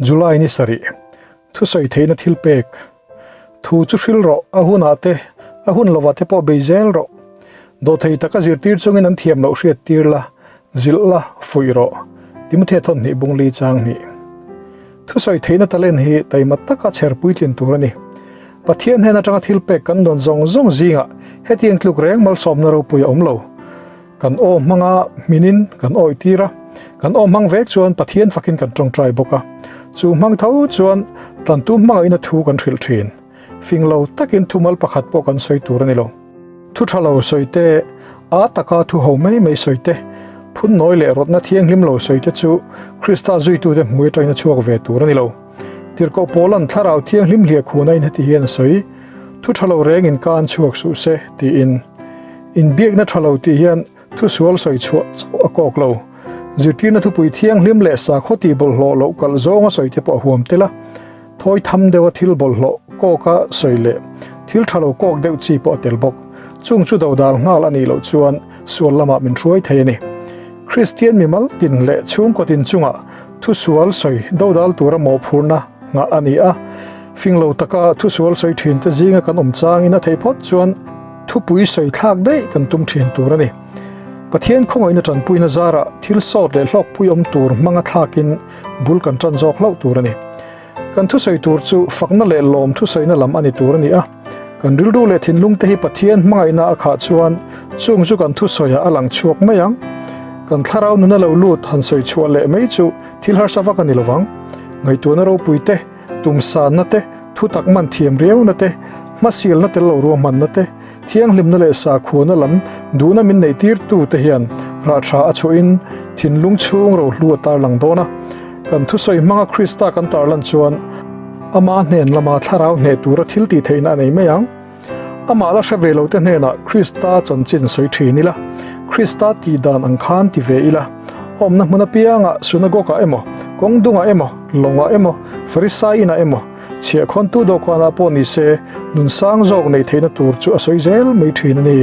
July ni sarih, thusawi theihna thil pek, Thu chu hril rawh, a hunah te, a hun lovah te pawh bei zel rawh. Dawhthei taka zirtir chungin an thiam loh hriat tir la, zilh la, fuih rawh. Timothea thawnhnih bungli chang hnih. Thusawi theihna talent hi taima taka chher puitlin tur a ni. Pathian hnen atanga thil pek kan dawn zawng zawng zingah hetiang tluk reng malsawmna ropui a awm lo. Kan aw hmanga hminin kan awih tir a, kan aw hmang vek chuan Pathian fakin kan tawngtai bawk a. Chu hmang tho chuan tlantu hmangaihna thu kan hrilh thin. Fing lo takin thumal pakhat pawh kan sawi tur a ni lo. Thu tha lo sawi te, a taka thu ho mai mai sawi te, phun nawi leh rawtna thianghlim lo sawi te chu Krista zuitute hmui atangin a chhuak ve tur a ni lo. Tirhkoh Paula'n Thlarau Thianghlim hliah khuhna in heti hian a sawi, Thu tha lo rengin ka an chhuak suh se, tiin. Inbiakna tha lo tih hian thu sual sawi chhuah chauh a kawk lo. Zirtirna thupui thianghlim leh sakhaw tih bawlhhlawh loh kalh zawnga sawi te pawh a huam tel a. Thawi tham deuha thil bawlhhlawh kawka sawi leh thil tha lo kawk deuh chi pawh a tel bawk. Chung chu dodal nghal a nih loh chuan sual lamah min hruai thei a ni. Kristian mimal tin leh chhungkaw tin chungah thu sual sawi dodal tura mawhphurhna nghah a ni a. Fing lo taka thu sual sawi thin te zinga kan awm changin a theih phawt chuan thupui sawi thlak daih kan tum thin tur a ni. Pathian khawngaihna tanpuina zarah thil sawt leh hlawkpui awm tur hmanga thlakin bul kan tan zawk hlauh tur a ni. Kan thusawi tur chu fakna leh lawm thusawina lam a ni tur a ni a. Kan rilru leh thinlung te hi Pathian hmangaihna a khah chuan chung chu kan thusawiah a lang chhuak mai ang. Kan thlarau nuna lo lut han sawi chhuah leh mai chu thil harsa vak a ni lovang. Ngaihtuahna ropui te, tumsanna te, thutak man thiam riauna te, hmasilna tel lo ruahmanna te, thianghlimna leh sakhuana lam duhna min neih tirtu te hian rah tha a chhuahin thinlung chhung rohlu a tarlang dawn a. Kan thusawi hmanga Krista kan tarlan chuan ama hnen lama thlarau hneh tura thil tih theihna a nei mai ang. Amah la hre ve lote hnenah Krista chanchin sawi thin ila, Krista tih dan ang khan ti ve ila, awmna hmun apiangah synagogue-ah emaw, kawng dungah emaw, lawngah emaw, Farisai inah emaw, chhiahkhawntu dawhkanah pawh ni se, nun sang zawk neih theihna tur chu a sawi zel mai thin a ni.